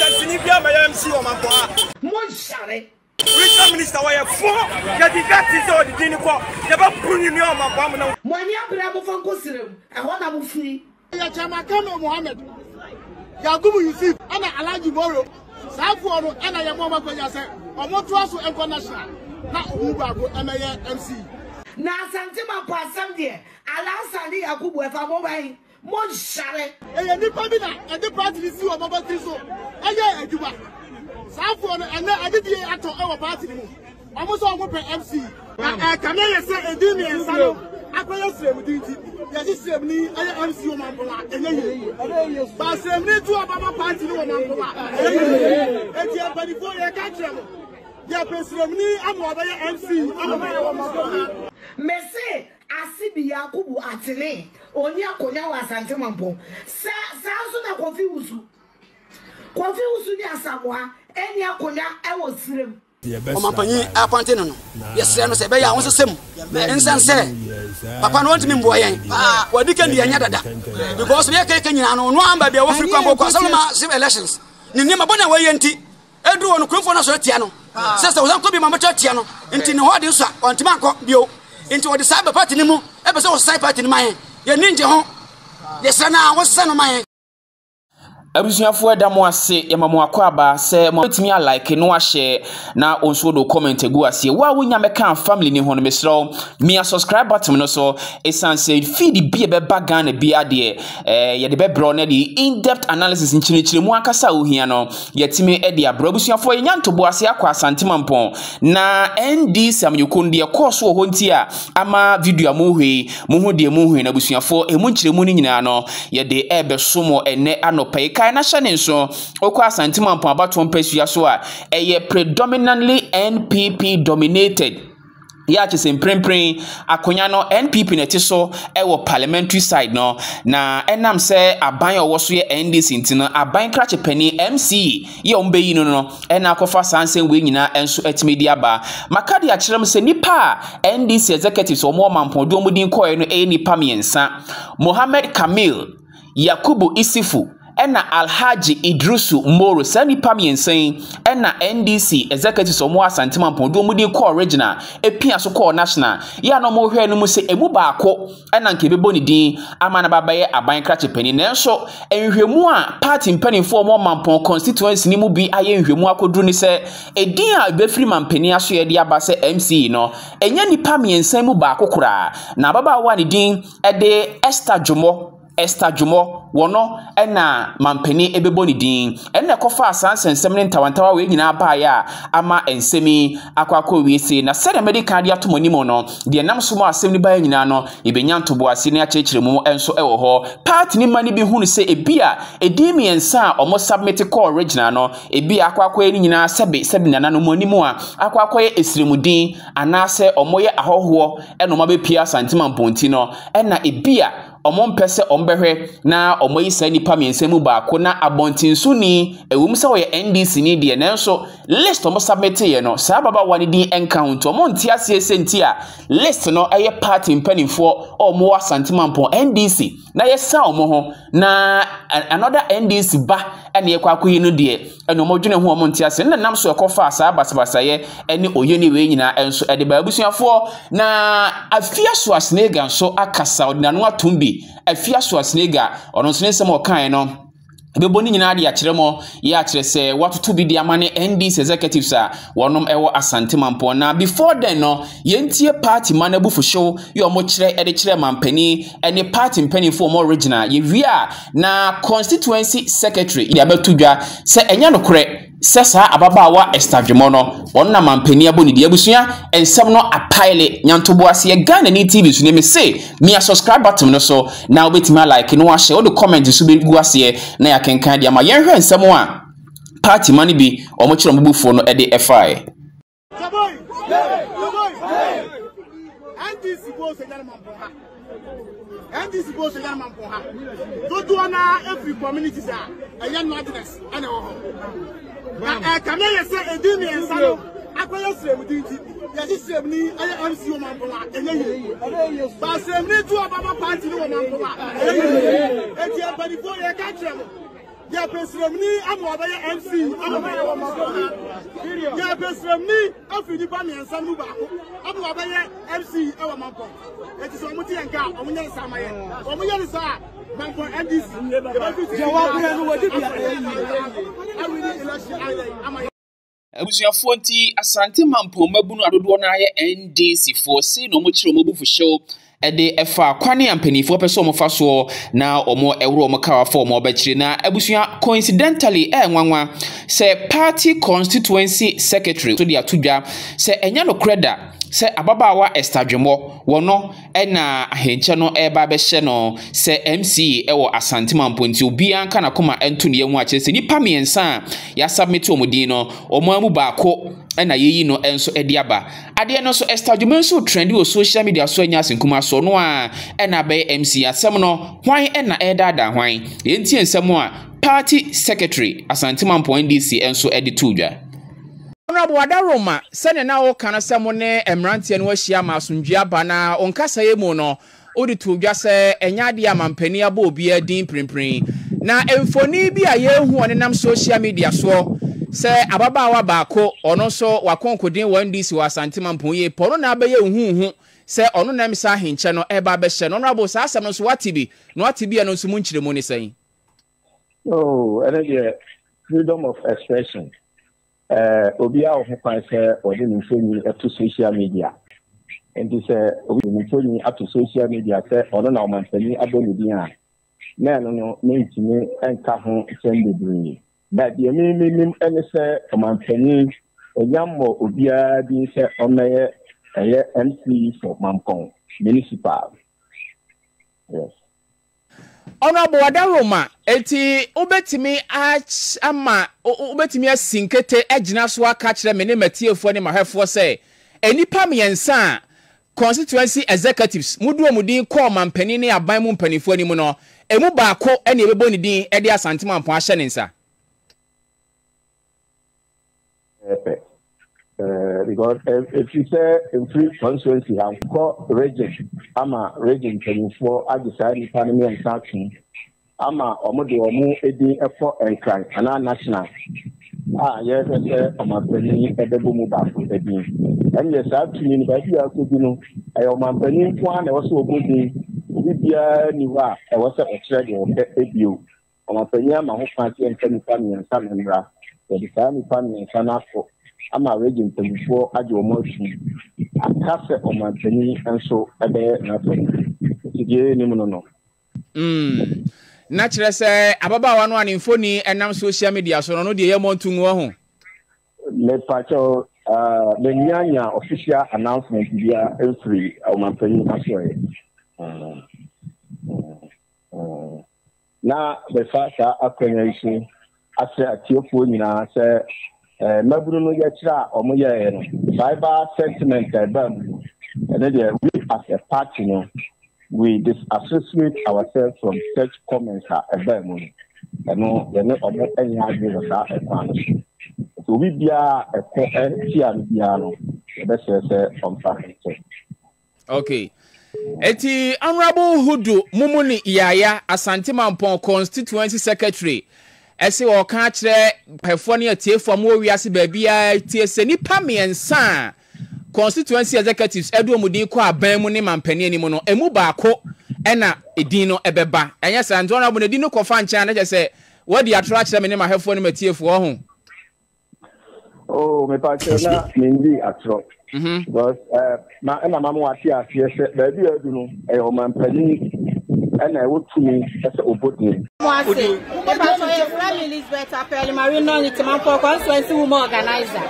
Asantini biara mɛyɛ MC wɔ Mampɔn ha. Monhyare. Regional minister wɔyɛ fo yɛde gate sɛ ɔde din no kɔ yɛbɛpo ne nua ɔma boa mo na. Mo ani abere a mofa nkɔ serɛ mu, ɛhɔ na mofiri. Ɛyɛ Chairman Kamil Mohammed, Yakubu Yusuf ɛna Alhaji Moro. Saa foɔ no ɛna yɛma wɔn akwanya sɛ wɔn toa so nkɔ national na wɔn mu baako ɛmɛyɛ MC. Na Asante Mampɔ asɛm deɛ, Alhassan ne Yakubu ɛfa mo bɛn? Monhyare. Ɛyɛ nnipa bi na ɛde party no si wɔn abatiri so yɛ adwuma. Saa foɔ no ɛnɛ adedie atɔ wɔ party no mu. Wɔn nso wɔn pɛ MC. Na ɛkame ayɛ sɛ edin mmiɛnsa no akɔyɛ sremdi nti yɛgye sremni ɛyɛ MC wɔ Mampong a ɛnyɛ yie. Ba sremni to aba ma party no wɔ Mampong a ɛyɛ yie. Eti mpanimfoɔ yɛka kyerɛ mo yɛpɛ sremni ama ɔbɛyɛ MC ama Mampong ha. Mese Asibi Yakubu Atene ɔnni akonya wɔ Asante Mampong. Sa saa nso na Kofi Wusu. Kofi Wusu ne Asamoah nni akonya wɔ Sirem. Ɔmampanyin apɔnte no no, yɛsrɛ no sɛ ɛbɛyɛ a ɔnsesa mu nsan sɛ papa no ɔntumi mboa yɛn paa wadi kan di yɛnyɛ dada because yɛ kɛkɛ nyinaa no ɔno amba bia wɔfiri kwan bɔkɔ asɛm no ma elections ne nneɛma bɔne a wɔyɛ nti Eduru hɔ no, kuromfoɔ no asɔre atia no sɛ sɛ ɔsan kɔ bio ma wɔbɛtɔ atia no nti ne hɔ ade nso a ɔntumi ankɔ bio. Nti wɔde saa ba party no mu ɛpɛ sɛ wɔsesan party no ma yɛn. Yɛn ani ngye ho. Yɛsrɛ no ara wɔnsesa no ma yɛn. Abusuafoɔ ɛda mo ase yɛma mo akwaaba sɛ mo bɛtumi a like no ahyɛ na wo nso wode comment agu aseɛ wo a wonya mɛka family ni ho no mesrɛ wo mia subscribe button no so ɛsiane sɛ feed bi a ɛbɛba Ghana bi adeɛ eh, yɛde bɛbrɛ no de in-depth analysis nkyerɛkyerɛmu ankasa a wohia no yɛatumi de abrɛ abusuafoɔ yɛnya ntoboase akɔ Asante Mampɔn na NDC amanyɔkuo no deɛ ɛkɔɔ so wɔ hɔ nti a ama video a mohwɛ yi mohu deɛ mohwɛ no abusuafoɔ ɛmu nkyerɛmu no nyinaa no yɛde ɛrebɛso mo ɛnɛ anɔpa yi kae na hyɛ ne nso wokɔ Asante Mampɔn abatoɔ mpasua so a ɛyɛ predominantly NPP dominated Yɛ a kyerɛ sɛ mprempren akonnwa no NPP na ɛte so wɔ parliamentary side no, na ɛnam sɛ aban a ɔwɔ so yɛ NDC nti no, aban krakye panin MC yɛ wɔn bɛyi no no ɛna akɔfa saa nsɛm wei nyinaa nso atumi de aba. Maka de akyerɛ mu sɛ nipa a NDC executives wɔn wɔ mampɔn de wɔn din kɔɛ no ɛyɛ nipa mmiɛnsa. Mohammed Kamil Yakubu Issifu ɛna Alhaji Idrisu Moro. Saa nnipa mmiɛnsa yi ɛna NDC executives a wɔwɔ Asante Mampɔn de wɔn din kɔɔ regional, epia so kɔɔ national. Yɛ a na wɔhwɛ no mu sɛ emu baako ɛna nka ebɛbɔ ne din ama no abɛyɛ aban krakye panin. Nanso nhwehwɛmu a party mpanimfoɔ a wɔwɔ Mampɔn constituency no mu bi ayɛ nhwehwɛmu akɔduru ne sɛ edin a ebɛfiri mampanin asoɛeɛ de aba sɛ MCE no, ɛnyɛ nnipa mmiɛnsa yi mu baako koraa. Na ababaawa a ne din de Esther Dwomoh, Esther Dwomoh, wɔ no na mampanin bɛbɔ ne din. Ɛno na ɛkɔfaa saa nsɛnsɛm ne ntawantawa wei nyinaa baeɛ a ama nsɛm yi akɔ akɔwie sei. Na sɛdeɛ mede kan de ato mo anim no, deɛ ɛnam so ma asɛm no baeɛ nyinaa no, yɛbɛnya ntoboaseɛ ne akyerɛkyerɛ mu nso wɔ hɔ. Party no mma no bi hunu sɛ ebi a edin mmiɛnsa a wɔn submit kɔɔ regional no, ebi a akɔ akɔyɛ ne nyinaa sɛbe sɛbe nananom anim a akɔ akɔyɛ esirimudin anaasɛ wɔyɛ ahɔhoɔ na wɔabɛpue Asante Mampong nti no, ɛna ebia wɔmpɛ sɛ wɔbɛhwɛ na wɔayi saa nnipa mmiɛnsa mu baako na abɔntensoni, ɛwom sɛ ɔyɛ NDC ni deɛ, nanso list wɔn submiteeɛ no, saa ababaawa no din nka ho nti wɔnte aseɛ sɛ nti a list no yɛ party mpanimfoɔ a wɔwɔ Asante Mampong NDC na yɛsan wɔn ho na another NDC ba na yɛkɔ akɔyi no deɛ ɛna wɔn dwene ho wɔn nte ase na nam so ɛkɔfaa saa basabasayɛ ɛne oye ne wei nyinaa nso ɛde ba abusuafoɔ na Afia Schwarzenegger nso akasa ɔde n'ano atom bi Afia Schwarzenegger ɔno nso ne nsɛm a ɔkaeɛ no ɛbɛbɔ ne nyinaa de akyerɛ mo yɛ akyerɛ sɛ watoto bi de ama ne NDC executives a wɔnom ɛwɔ Asante Mampɔn na before then no yɛntie party ma no abufuhyew yɛ wɔn kyerɛ ɛde kyerɛ mampanin ɛne party mpanimfoɔ wɔn regional yɛwie a Na constituency secretary de abɛto dwa sɛ ɛnyɛ nokorɛ sɛ saa ababaawa Esther Dwemɔ no, ɔno na mampanin abɔ ne din. Abusua, nsɛm no apaele. Nyantoboaseɛ, Ghanani TV so nie. Mese, mia subscribe button no so na wobɛtumi a like na wahyɛ. Wode comment nso bɛgu aseɛ na yɛakenkan de ama. Yɛnhwɛ nsɛm a party ma no bi wɔkyerɛ wɔn abufuo no de faeɛ. NDC bo sɛ yɛn mampɔn ha. NDC bo sɛ yɛn mampɔn ha. Dodoɔ naa efiri communities a ɛyɛ northerners ɛna ɛwɔ hɔ. Na ɛkame yɛ sɛ edi mmiɛnsa no akɔyɛ sremdi nti yɛsi sremni ɛyɛ MC wɔ mampɔn a ɛnyɛ yie. Ba sremni tu ɔbaba party no wɔ mampɔn a ɛyɛ yie. Eti mpanimfoɔ yɛ ka kyerɛ mo. Yɛpɛ sremni ama wabɛyɛ MC ama Mampɔn. Yɛpɛ sremni afiri nnipa mmiɛnsa no mu baako ama wabɛyɛ MC wɔ Mampɔn. Eti sɛ wɔn te yɛn nka a, wɔn nyɛ ne saa ma yɛn. Wɔn yɛ ne saa a, Mampɔn NDC yɛbɛfi Deɛ wabrɛ no wɔde bi ayɛ yie. Awini election ayɛ ama yɛn. Abusuafoɔ nti, Asante Mampɔn mmabunu a dodoɔ no ara yɛ NDC foɔ sei na wɔkyerɛ wɔn abufuhyew de fa kwan a mpanimfoɔ pɛ sɛ wɔfa soɔ na wɔworo wɔn kaa afa wɔn abɛkyire. Na abusua coincidentally ɛyɛ nwanwa sɛ party constituency secretary nso de ato dwa sɛ ɛnyɛ nokorɛ da sɛ ababaawa Esther Dwemmɔ wɔno na ahenkyɛ no reba abɛhyɛ no sɛ MC wɔ Asante Mampong nti obiara nka n'akoma nto ne yam akyerɛ sɛ nnipa mmiɛnsa a yɛasubmit wɔn din no wɔn ara mu baako na yɛyi no nso de aba. Adeɛ no nso Esther Dwuma nso trendi wɔ social media so anya asenkuma so ɔno a ɛna abɛyɛ MC. Asɛm no hwan na ɛredaadaa hwan? Yɛntie nsɛm a party secretary Asante Mampong NDC nso de too dwa. Honourable Adaroma, sɛnea na woka no sɛ mo ne mmeranteɛ no ahyia ama asomdwoeɛ aba na wo nkasaeɛ mu no wode too dwa sɛ ɛnyɛ adeɛ a mampanin abɔ obiara din mprempren. Na mfoni bi a yɛrehu a ɔnenam social media soɔ sɛ ababaawa baako ɔno nso wakonkoden wɔ NDC wɔ Asante Mampong yie pɛ ɔno na abɛyɛ huhuhu sɛ ɔno na ɛmsa ahenkyɛ no ɛreba abɛhyɛ no. Honourable saa asɛm no nso woate bi na woate bi a ɛno nso mu nkyerɛmu ne sɛn? Oh, ɛno deɛ freedom of expression. Eh, obiara wɔ ho kwan sɛ ɔde ne mfonyin to social media. Nti sɛ obi de ne mfonyin ato social media sɛ ɔno na ɔmanpanin abɔ ne din a, na ɛno no mentumi nka ho nsɛm bebree. Na deɛ me menim ne sɛ ɔmanpanin ɔnya mmɔ obiara din sɛ ɔmmɛyɛ ɛyɛ MC for Mampong Municipal. Yes. Honourable Adaroma, enti wobɛtumi ama, wobɛtumi asi nkete agyina so aka akyerɛ me ne m'atiefoɔ ne m'ahwɛfoɔ sɛ nnipa mmiɛnsa a constituency executives mode wɔn din kɔɔ mampanin ne aban mu mpanimfoɔ anim no, ɛmu baako na yɛbɛbɔ ne din de Asante Mampɔn ahyɛ ne nsa? Pɛpɛɛpɛ eh, because ɛfiri sɛ mfiri constituency ha kɔ region ama region mpanyinfoɔ agye saa nnipa no mmiɛnsa atom ama wɔn de wɔn din kɔ nkran anaa national a yɛhwɛ sɛ ɔmanpanin ɛbɛbɔ mu baako din. Ɛnneɛ saa tumi no baabi a akɔdu no ɛyɛ ɔmanpanin nko ara na ɛwɔ sɛ ɔbɔ din, obi biara nni hɔ a ɛwɔ sɛ ɔkyerɛ deɛ ɔpɛ bio. Ɔmanpanyin ama ho kwan sɛ yɛmfa nnipa mmiɛnsa no mmra. Yɛde saa nnipa mmiɛnsa no akɔ ama region mpanimfoɔ agye wɔn atum. Aka sɛ ɔmanpanyin nso bɛyɛ n'asɛm. Nti deɛ yɛnim no no. Mm. Na kyerɛ sɛ ababaawa no a ne mfoni nam social media so no, ɔno deɛ yɛmmɔ nto ngu ɔho. Mepakyɛw, uh, mennya nya official announcement biara mfiri ɔmanpanyin asoɛeɛ. Mm. Mm. Mm. Na mefa saa akwanya yi so asrɛ atiefoɔ nyinaa sɛ eh, mmabunu no yɛkyerɛ a wɔyɛeɛ no, tribal sentiment a ɛbaa mu no, ɛno deɛ we as a party no, we disassociate ourselves from such comments a ɛbaa mu no. Ɛno yɛne wɔn nyɛ adwene wɔ saa ɛkwan no so. Nti obi biara a ɛko tia no biara no, yɛbɛsrɛ sɛ ɔmfa nkyɛ. Okay. Eti Honourable Hudu Mumuni Yaya, Asante Mampong Constituency Secretary, ɛse ɔka akyerɛ ahwɛfoɔ ne atiefoɔ a mowɔ wiase baabiara tie sɛ nnipa mmiɛnsa a constituency executives ɛde wɔn din kɔ aban mu ne mampanin anim no, emu baako ɛna edin no ɛbɛba. Ɛnyɛ saa nti Honourable na edin no kɔfa nkyɛn a na kyerɛ sɛ wadi atorɔ akyerɛ me ne m'ahwɛfoɔ ne m'atiefoɔ ɔho. Oh, mepa kyerɛ na mendi atorɔ. Mm-hmm. Because uh, ma ɛna ma mo ate aseɛ sɛ baabi a adu no ɛyɛ ɔmanpanin ɛna ɛwɔ tumi ɛsɛ ɔbɔ din. Mo ase, mepa kyerɛ yɛfrɛ me Elizabeth Apɛli Marie Nɔnyi Temampɔ constituency woman organizer.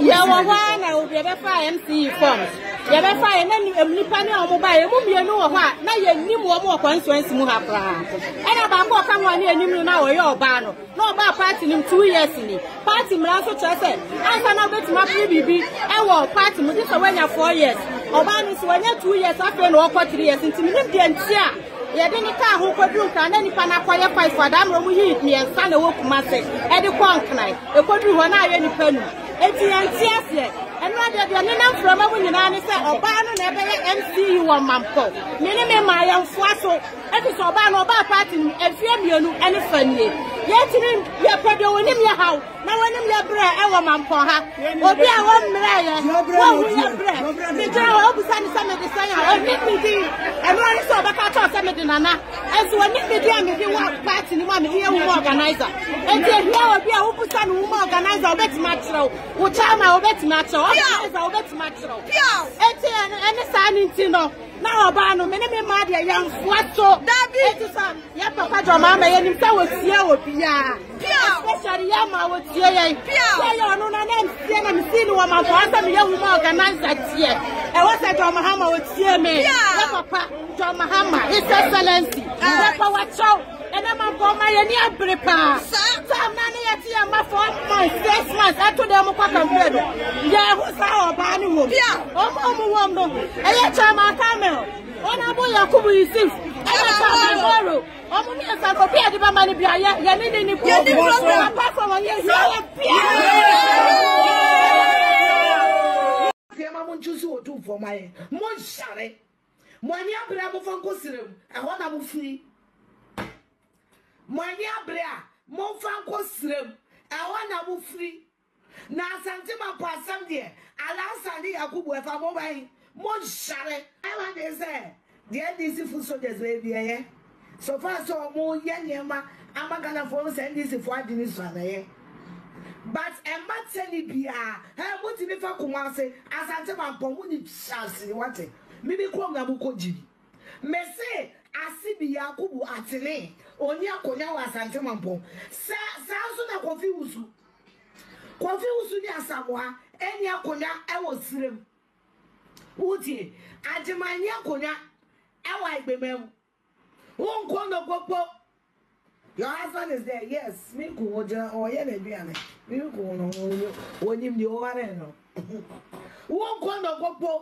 Yɛwɔ hɔ a na obi ɛbɛfa MCE forms. Yɛbɛfa yɛ na nnipa ne a wɔn ba yɛ mu mmienu wɔ hɔ a na yɛnim wɔn wɔ constituency mu ha koraa. Ɛna baako a ɔka ho a ne yɛnim no na ɔyɛ ɔbaa no. Na ɔbaa party no mu 2 years ni. Party mmara nso kyerɛ sɛ ansa na wobɛtumi apere biribi wɔ party mu gye sɛ woanya 4 years. Ɔbaa no nso wanya 2 years, afei na ɔkɔ 3 years, nti menim deɛ nti a yɛde ne kaa ho kɔduru Nkran na nipa no akɔyɛ five. Adaa mmerɛ mu yii mmiɛnsa na ɛwɔ Kumase ɛde kɔ Nkran, ɛkɔduru hɔ na ayɛ nipa num, enti yɛnte aseɛ. Ɛno adeɛ deɛ nenam mframa mu nyinaa ne sɛ ɔbaa no na ɛbɛyɛ MCE wɔ Mampɔ. Me ne me maa yɛmfoa so. Ɛfiri sɛ ɔbaa no ɔbaa party no mu mfeɛ mmienu ne fa nie. Yɛntumi yɛpɛ deɛ wɔnim yɛ haw na wɔnim yɛ brɛ ɛwɔ mampɔn ha. Obi a wɔmmerɛ yɛ wɔhu yɛ brɛ. Megyina hɔ ɔbusa ne sɛ mede sɛn a ɔnim me din. Ɛno ara ne sɛ ɔbɛka akyerɛ sɛ mede nana. Ɛnso ɔnim me din a mede wɔ party no mu a mede yɛ woman organizer. Enti ehia obi a wobusa no woman organizer ɔbɛtumi akyerɛ wo. Wo chairman ɔbɛtumi akyerɛ wo. Organizer ɔbɛtumi akyerɛ wo. Enti ɛne saa ne nti no. Na ɔbaa no, me ne me mmaa deɛ yɛnfoa so. Dabi. Eti sɛ yɛ papa John Mahama yɛnim sɛ wɔtie obiara. Especially yɛ ma wɔtie yɛn. Sɛ yɛ ɔno na na msie na mesie no wɔ mampɔn sɛ meyɛ woman organizer teɛ. Ɛwɔ sɛ John Mahama wɔtie me. Yɛ papa John Mahama, His Excellency. Yɛpa wakyɛw. Ɛnɛ mampɔn ma yɛni abere paa. Tam na ne yɛte yɛn mma 4 months, 6 months ɛto dɛm kɔ campaign no. Yɛho saa ɔbaa no wom. Ɔmo a ɔmo wom no, ɛyɛ Chairman Kamel, Honourable Yakubu Yusuf, ɛna Chairman Moro. Ɔmo mmiɛnsa no, obi a yɛde bɛma no bia yɛ yɛne ne ni problem. Apart from wɔn, yɛhia wɔ biara. Afei ma montwe so Otumfoɔ ma yɛn. Monhyare. Mo ani abere a momfa nkɔ serɛ mu, ɛhɔ na mofiri. Mo ani abere a momfa nkɔ serɛ mu, ɛhɔ na mofiri. Na Asante Mampɔ asɛm deɛ, Alhassan ne Yakubu ɛfa mo bɛn? Monhyare. Ɛma dwen sɛ deɛ NDC foot soldiers bɛyɛ bi ɛyɛ. So far sɛ ɔmo yɛ nneɛma ama Ghanafoɔ ahu sɛ NDC foɔ adwene sua na ɛyɛ. But ɛmma tɛni biaa hɛ mo tumi fa Kumasi, Asante Mampɔn mo ni chance wate. Mimi kurom na mo kɔ gyimi. Me se Asibi Yakubu Atene ɔnni akonya wɔ Asante Mampɔn. Sɛ saa nso na Kofi Wusu. Kofi Wusu ne Asamoah ɛnni akonya ɛwɔ Sirem. Wotie? Agyeman nni akonya ɛwɔ Agbema mu. Wonkɔ Nogokpo. Your husband is there. Yes, me kun ogyina ɔyɛ n'aduane. Me kun no onim deɛ ɔware no. Wonkɔ Nogokpo.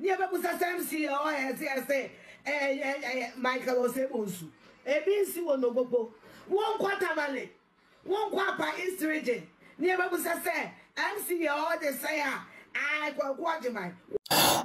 Ne yɛbɛbusa sɛ MC a ɔyɛ ɛsɛ ɛsɛ ɛyɛ ɛyɛ Michael Osei Bonsu. Ebi nsi wɔ Nogokpo. Wonkɔ Tamale. Wonkɔ Apa East Region. Ne yɛbɛbusa sɛ MC yɛ ɔde sɛn a ae Kwaku Agyeman.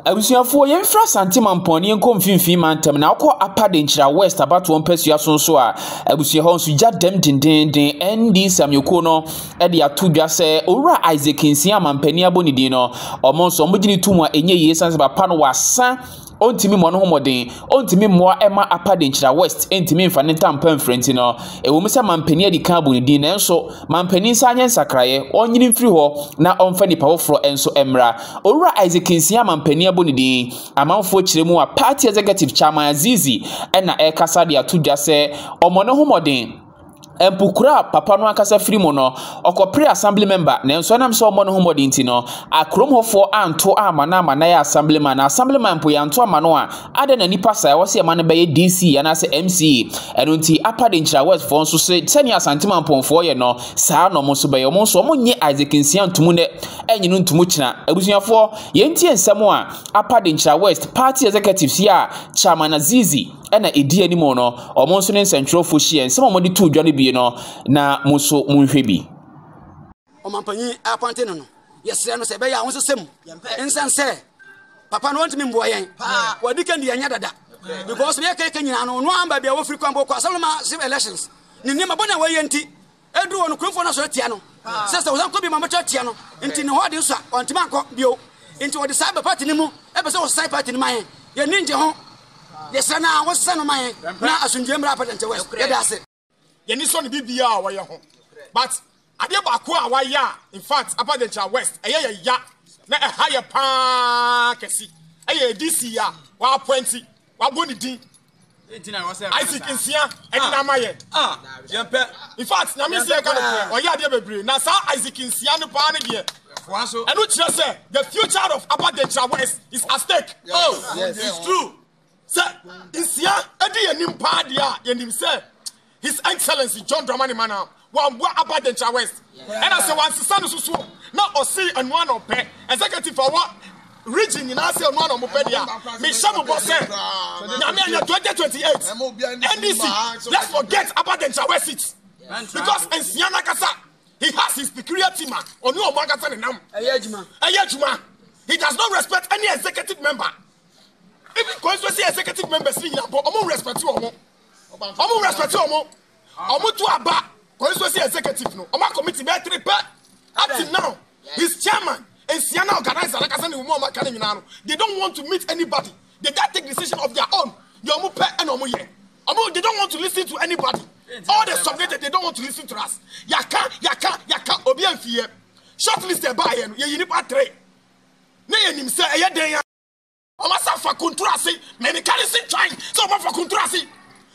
Abusuafoɔ, yɛmfiri Asante Mampɔn ne yɛnkɔ Mfimfini Mantam na wokɔ Upper Denkyira West abatoɔ mpasua so nso a, abusua hɔ nso gya dɛm dendeenden. NDC amanyɔkuo no de ato dwa sɛ Owura Isaac Nsia amampanin abɔ ne din no, wɔn nso wɔgye no tom a ɛnyɛ yie sane sɛ papa no wasa ɔntumi mmɔ ne ho mmɔden, ɔntumi mmoa mma Upper Denkyira West ntumi mfa ne ntampa mfiri nti no, ɛwɔ mu sɛ mampanin adi kan abu ne din nanso mampanin nsa anyɛ nsakraeɛ, ɔnyini mfiri hɔ na ɔmfa nipa foforɔ nso mmra. Owura Isaac Nsia mampanin abɔ ne din, amanfoɔ kyerɛ mu a party executive Chairman Azizi na ɛrekasa de ato dwa sɛ ɔmmɔ ne ho mmɔden. Mpo kuro a papa no ankasa firi mu no, ɔkɔperee assembly member, nanso ɛnam sɛ ɔmmɔ ne ho mmɔden nti no, kurom hɔfoɔ anto amma no amma no ayɛ assemblyman. Na assemblyman mpo yɛanto amma no a, adɛn na nnipa saa ɛwɔ sɛ yɛma no bɛyɛ DC anaasɛ MCE? Ɛno nti, Upper Denkyira West foɔ nso se sɛnea Asante Mampɔnfoɔ yɛ no, saa na wɔn nso bɛyɛ. Wɔn nso wɔnnye Isaac Nsia ntomu nnɛ, ɛnnye no ntomu kyena. Abusuafoɔ, yɛntie nsɛm a Upper Denkyira West party executives yi a Chairman Azizi na ɛdi anim no, wɔn nso ne nsɛntwerɛfoɔ hyia nsɛm a wɔde too dwa no bi no, na mo nso monhwɛ bi. Ɔmampanyin apɔnte no no, yɛsrɛ no sɛ ɛbɛyɛ a ɔnsesa mu nsan sɛ papa no ɔntumi mboa yɛn. Wadi kan di yɛn nya dada because yɛ kɛkɛ nyinaa no ɔno amba baabi a wɔfiri kwan bɔ kɔ asɛm no ma elections ne nneɛma bɔne a wɔyɛ nti Eduru hɔ no, kuromfoɔ no asɔre atia no sɛ sɛ ɔsan kɔ bio ma wɔbɛtwa atia no. Nti ne hɔ ade nso a, ɔntumi ankɔ bio. Nti wɔde saa ba party no mu, ɛpɛ sɛ wɔsesan party no ma yɛn. Yɛn ani ngye ho. Yɛsrɛ no ara, wɔnsesa no ma yɛn na asomdwoeɛ mmra Apadante West. Yɛda ase. Yɛn ani sɔ ne biribiara a ɔyɛ ho but adeɛ baako a wayɛ a in fact Upper Denkyira West ɛyɛ yɛ ya na ɛha yɛ paa kɛse ɛyɛ DC a w'appointi wabɔ ne din Isaac nsia ɛde na ama yɛ. In fact, nyame sɛ yɛka no korɛ, ɔyɛ adeɛ bebree. Na saa Isaac nsia no paa ne deɛ. Ɛno kyerɛ sɛ the future of Upper Denkyira West is at stake. Oh, yes, it's true. Sɛ nsia ɛdi yɛn nim paa deɛ a yɛnim sɛ His Excellency John Dramani Mahama wamboa Upper Denkyira West. Ɛna sɛ wansesa no soso na ɔse ɛnoa na ɔpɛ executive a ɔwɔ region nyinaa sɛ ɛnoa na ɔmo pɛ deɛ a mehyɛ mo bɔ sɛ Nyame anya 2028 NDC let's forget Upper Denkyira West seat because nsia n'akasa he has his peculiar team a ɔne ɔmo ankasa ne nam ɛyɛ adwuma he does not respect any executive member even constituency executive members ni nyinaa bɔ ɔmo respect ɔmo. Ɔmo respect ɔmo. Ɔmo to aba constituency executive no. Ɔmo akɔ meeting bɛyɛ three pɛ. Up to now, his chairman, nsia na organizer nakasa ne ɔmo a ɔmo aka ne nyinaa no, they don't want to meet anybody. They just take decision of their own. Deɛ ɔmo pɛ ɛna ɔmo yɛ. Ɔmo they don't want to listen to anybody. All the submitted, they don't want to listen to us. Yaka, yaka, yaka, obi amfi yɛ. Short list ɛbaa yɛ no, yɛyi nipa three. Ne yɛ nim sɛ ɛyɛ dɛn a. Ɔmo asa fa kunturu ase. Mɛmi ka ne si twan sɛ ɔmo afa kunturu ase.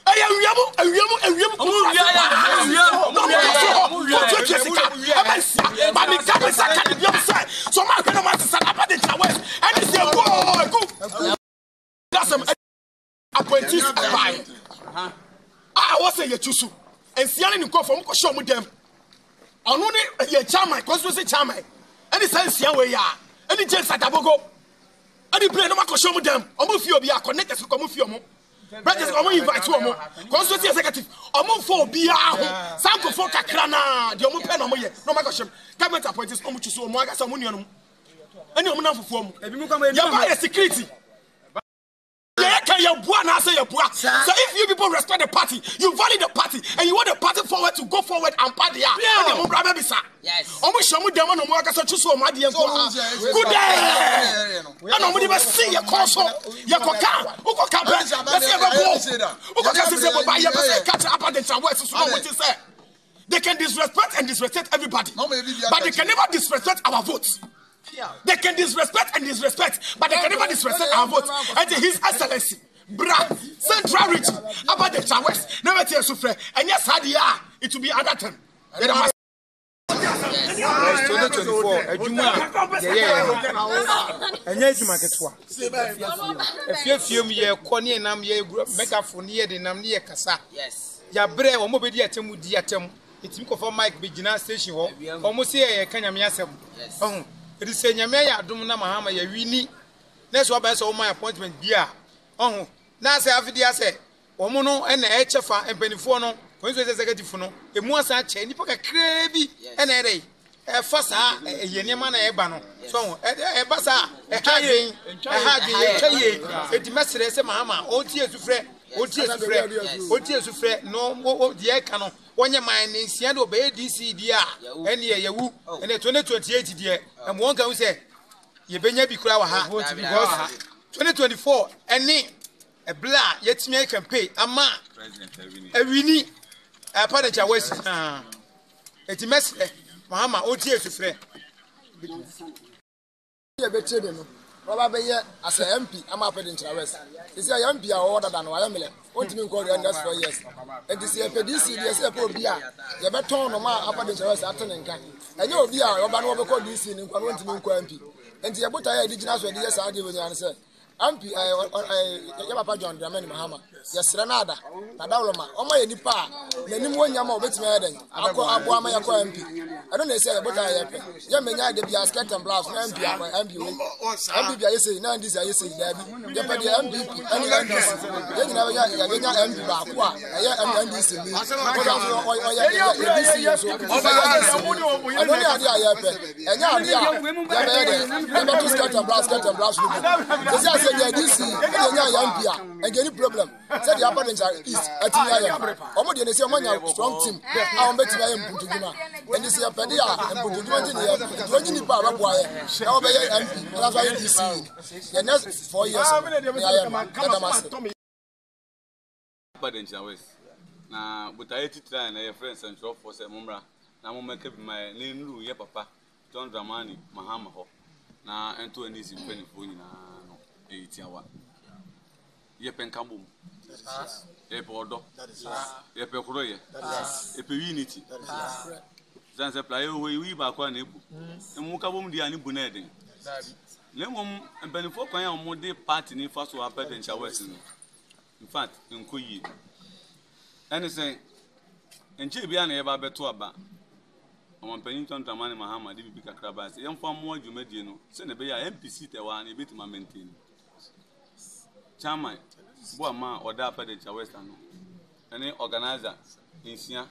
Ɛyɛ awia mu, awia mu, awia mu kunturu ase. Na ɔmo kɔ so hɔ, wɔtuatua sika, ɛbɛ nsia. Ba mi ka mi sa ka ne biom sɛ, sɛ ɔmo ahwɛ na ɔmo asesa na aba de nkyɛn west, ɛne sɛ egu oo, egu. Dasɛm appointees ɛbaeɛ a ɛwɔ sɛ yɛtu so nsia ne ne nkurɔfoɔ ɔmo kɔhyɛ ɔmo dɛm. Ɔno ne yɛ chairman, constituency chairman, ɛne saa nsia wei a, ɛne James Adabogo. Ɛde plane no ma kɔhyɛ ɔmo dɛm. Ɔmo fi obi a connectors kɔ ɔmo fi ɔmo. Branches ɔmo invite ɔmo. Constituency executive ɔmo nfa obiara ho. Saa nkurɔfoɔ kakra naa deɛ ɔmo pɛ na ɔmo yɛ na ɔmo akɔhyɛ mu. Government appointees ɔmo choose ɔmo ankasa ɔmo nuanom ɛne ɔmo namfofoɔ mu. Yɛba yɛ security. Yɛyɛ kan yɛ bua anaasɛ yɛ bua. So if you people respect the party, you value the party and you want the party forward to go forward ampa deɛ a, ɛdeɛ mo bra bɛbisa. Ɔmo hyɛ ɔmo dɛm ɛna ɔmo akasa twi so ɔmo adeɛ nko a. Gudɛɛ ɛna ɔmo de bɛsi yɛ kɔn so. Yɛ kɔ ka, wokɔ ka pɛ, bɛsi yɛ bɛ bo. Wokɔ ka sese bɔ ba yɛ pɛ sɛ yɛ ka kyerɛ apa de nkyɛn wɔ ɛsoso na ɔmo ti sɛ. They can disrespect and disrespect everybody, but they can never disrespect our votes. They can disrespect and disrespect, but they can never disrespect our vote. And His Excellency, Bra, Central Region, about the West, never tear suffer, and yes, it will be other time. Yes, 2024, adwuma a yɛyɛɛ no, ɛnyɛ adwuma ketewa. Afiafie mu yɛkɔ ne yɛnam yɛgura megaphone ne yɛde nam ne yɛkasa. Yɛabrɛ wɔn a wɔbɛdi atɛm di atɛm. Yɛtumi kɔfa mic bɛgyina station hɔ. Wɔn se yɛka Nyame asɛm. Ɔho. Ɛti sɛ Nyame ayɛ adom na Mahama yɛwini na sɛ wabɛyɛ sɛ wɔma appointment bi a, ɔho. Na sɛ afei deɛ asɛ Wɔn no na ɛkyɛ fa mpanimfoɔ no, constituency executive no, emu asan akyɛ nnipa kakraa bi na ɛyɛ dɛ ɛfa saa ɛyɛ nneɛma na ɛba no so ho ɛba saa ɛha adwen ɛha adwen yɛtwa yie eti mɛsrɛ sɛ mahama ɔntie sufrɛ ɔntie sufrɛ ɔntie sufrɛ no deɛ ɛka no wɔnyɛ man ne nsia de ɔbɛyɛ DC deɛ a ɛneɛ yɛwu ɛne 2028 deɛ ɛmo wɔn ka ho sɛ yɛbɛnya bi koraa wɔ ha because 2024 ɛne Ɛberɛ a yɛatumi ayɛ campaign ama awini ɛpa de nkyɛn wasi eti mɛsrɛ Mahama ɔntie sufrɛ. Yɛbɛtie de no na waba abɛyɛ as a MP ama Apɛ Denkyira West. Sisi a yɛn MP a ɔwɔ dada no wayɛ mmerɛ, ɔntumi nkɔ the next 4 years. Nti sɛ yɛpɛ DC deɛ sɛ yɛpɛ obi a yɛbɛtɔn no ma Upper Denkyira West ate ne nka. Ɛnyɛ obi a ɔba no wɔbɛkɔ DC no nkwa no ɔntumi nkɔ MP. Nti yɛ botaeɛ a yɛde gyina so yɛde yɛ saa adeɛ wɔ nyinaa ne sɛ MP yɛ papa John Dramani Mahama yɛsrɛ no ada na dawoloma ɔma yɛ nipa a n'anim wɔ nyama a obetumi ayɛ dɛn akɔ aboa ma yɛkɔ MP ɛno na ɛsɛ yɛbota yɛ pɛ yɛ mmenya de bia skirt and blouse na MP akɔ MP wei MP ayɛ sei na NDC ayɛ sei daabi yɛpɛ deɛ MPP ɛne NDC yɛn nyinaa bɛnya yɛbɛnya MP baako a ɛyɛ NDC ni ɔsan so ɔyɛ yɛ DC nso ɔyɛ DC ni ɛno ne adeɛ a yɛpɛ ɛnyɛ adeɛ a yɛbɛyɛ dɛ yɛbɛto skirt and blouse skirt and blouse no bi sɛsi asɛ deɛ DC ɛde ɛnya yɛ MP a ɛnka ni problem sɛdeɛ Upper Denkyira East atumi ayɛ no wɔn deɛ ne sɛ wɔn anya strong team a wɔn bɛtumi ayɛ mpuntudwuma ɛnti sɛ yɛpɛ de a mpuntudwuma nti ne yɛpɛ nti wɔnyi nipa a bɛboa yɛ na wɔbɛyɛ MP ɛna nso ayɛ DC the next 4 years no ne ayɛ no yɛda mo ase. Upper Denkyira West na botaeɛ titire a na yɛfrɛ nsɛntwerɛfoɔ sɛ mommra na mommɛka bi ma yɛ na ɛnnuru yɛ papa John Dramani Mahama hɔ na ɛnto NDC mpanimfoɔ nyinaa no ɛyɛ tiawa. Yɛpɛ nkabom, yɛpɛ ɔdɔ, yɛpɛ koroyɛ, yɛpɛ unity. Sane sɛ praeɛ wɔ hɔ yi, woyi baako a na ebu. Mmom kabom deɛ a ne bu no yɛ den. Na mmom mpanimfoɔ kwan a wɔde party no fa so apɛ Denkyira West no, in fact, nkɔ yie. Ɛne sɛ, nkyɛɛ biara na yɛba abɛto aba. Ɔmanpanyin John Dramani Mahama de biribi kakra bae sɛ yɛmfa mmoa dwumadie no sɛnea ɛbɛyɛ a MP seat ɛwɔ ha no yɛbɛtumi amaintain. Chairman Boamah a ɔda Upper Denkyira West ano ne organizer Nsia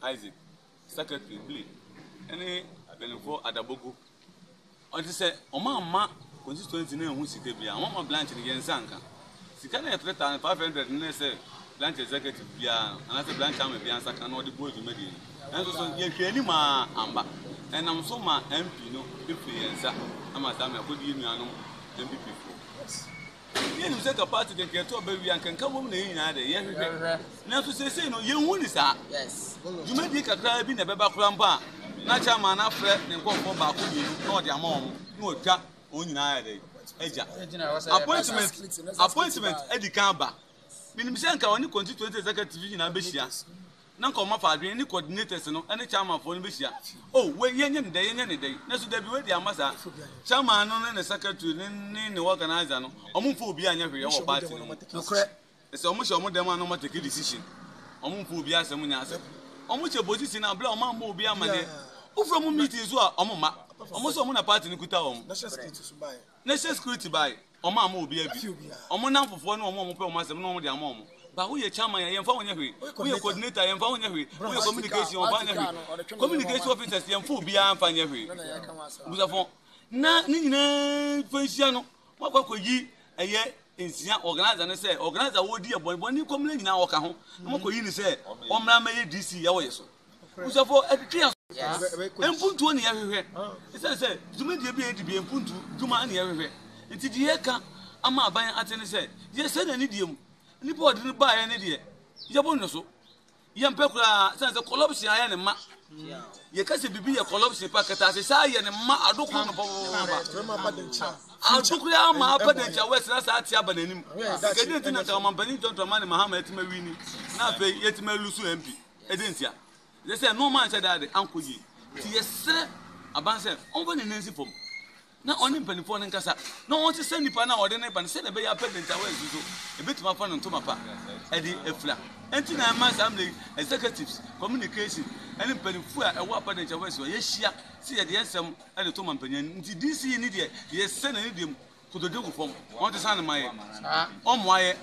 Isaac, secretary Billy ne mpanimfoɔ Adabogo. Ɔte sɛ wɔamma constituency no anhu sika biara, wɔamma branch no yɛn nsa anka. Sika no yɛ 3,500 no ne sɛ Branch executive biara no anaasɛ branch chairman biara nsa ka na ɔde boa dwumadie no. Nanso so yɛhwɛ anim ara amba. Ɛnam so ma MP no firi yɛn nsa ma saa mmerɛ akɔdi yɛn nuanom NPP foɔ. Yɛnim sɛ nka party deɛ nka ɛto aba wie a nka nka bom na yɛn nyinaa deɛ yɛhwehwɛ. Nanso seesei no yɛnhu ne saa. Dwumadie kakraa bi na ɛbɛba koraa mpo a na chairman no afrɛ ne nkurɔfoɔ baako mmienu na ɔde ama wɔn na wɔatwa wɔn nyinaa ayɛ dɛ agya. Appointment appointment adi kan aba. Menim sɛ nka ɔne constituency executive nyinaa bɛhyia na nka wɔafa adwene ne coordinators no ne chairmanfoɔ no bɛhyia. Oh, wei yɛnyɛ ne dɛn, yɛnyɛ ne dɛn. Nanso dabi wei deɛ amma saa. Chairman no ne ne secretary ne ne ne organizer no, wɔmfa obiara nyɛ hwee wɔ party no mu. Sɛ wɔhyɛ wɔn dɛm a na wɔatake decision. Wɔmfa obiara asɛm nyɛ asɛm. Wɔhyɛ position a berɛ a wɔammɔ obiara amanneɛ. Wofrɛ wɔn meeting nso a, wɔmma. Wɔn sɛ wɔn na party no kuta wɔn. National security bae. Wɔn amma obiara bi. Wɔn nnamfofoɔ ne wɔn a wɔpɛ wɔn asɛm na wɔde ama wɔn. Ba woyɛ chairman a yɛmfa wo nyɛ hwee. Woyɛ coordinator a yɛmfa wo nyɛ hwee. Woyɛ communication wɔmfa wo nyɛ hwee. Communication officers yɛmfa obiara mfa nyɛ hwee. Abusuafoɔ, na ne nyinaa fa nhyia no, wɔakɔ akɔyi ɛyɛ nsia organizer no sɛ organizer wɔredi yɛ bɔne bɔne kɔmina nyinaa ɔka ho na wɔakɔyi no sɛ ɔmmra mmɛyɛ DC ɛwɔ yɛ so. Abusuafoɔ, ɛtwetwe yɛn so. Mpuntuo ne yɛhwehwɛ. Ɛsiane sɛ dwumadie bi a yɛdi bi mpuntu dwuma ne yɛhwehwɛ. Nti deɛ yɛka ama aban ate ne sɛ, yɛsɛ n'ani deɛ mu. Nnipa a ɔde no baeɛ ne deɛ, yɛbɔ no so. Yɛmpɛ koraa, ɛsiane sɛ corruption ayɛ ne ma. Yɛka sɛ biribi yɛ corruption pa, kɛtɛasehyɛ ayɛ ne ma adokoro no pɔpɔpɔpɔ. Adokoro ama apa Dankyia West na saa ate aba n'anim. Nka deɛ nti na nka ɔmampanin John Dramani Mahama atumi awini na afei yɛatumi alusu MP. Ɛdɛn ntia? Ɛsɛ sɛ nneɛma anhyɛ da de ankɔ yie. Nti yɛsrɛ aban sɛ ɔmfa ne nan nsi fam na ɔne mpanimfoɔ no nkasa na ɔnsesa nipa no a ɔde no ba no sɛdeɛ ɛbɛyɛ a president a wɔasi so ɛbɛtumi afa no ntoma pa ɛde afira. Ɛnti na ɛma saa mmerɛ yi executives, communication ɛne mpanimfoɔ a ɛwɔ president a wɔasi so yɛahyia sɛ yɛde yɛn nsɛm ɛde to ma mpanyin anim. Nti DC ni deɛ yɛsɛ n'ani deɛ mu kotodwe gu fam ɔnsesa no ma yɛ ɔmmoa yɛ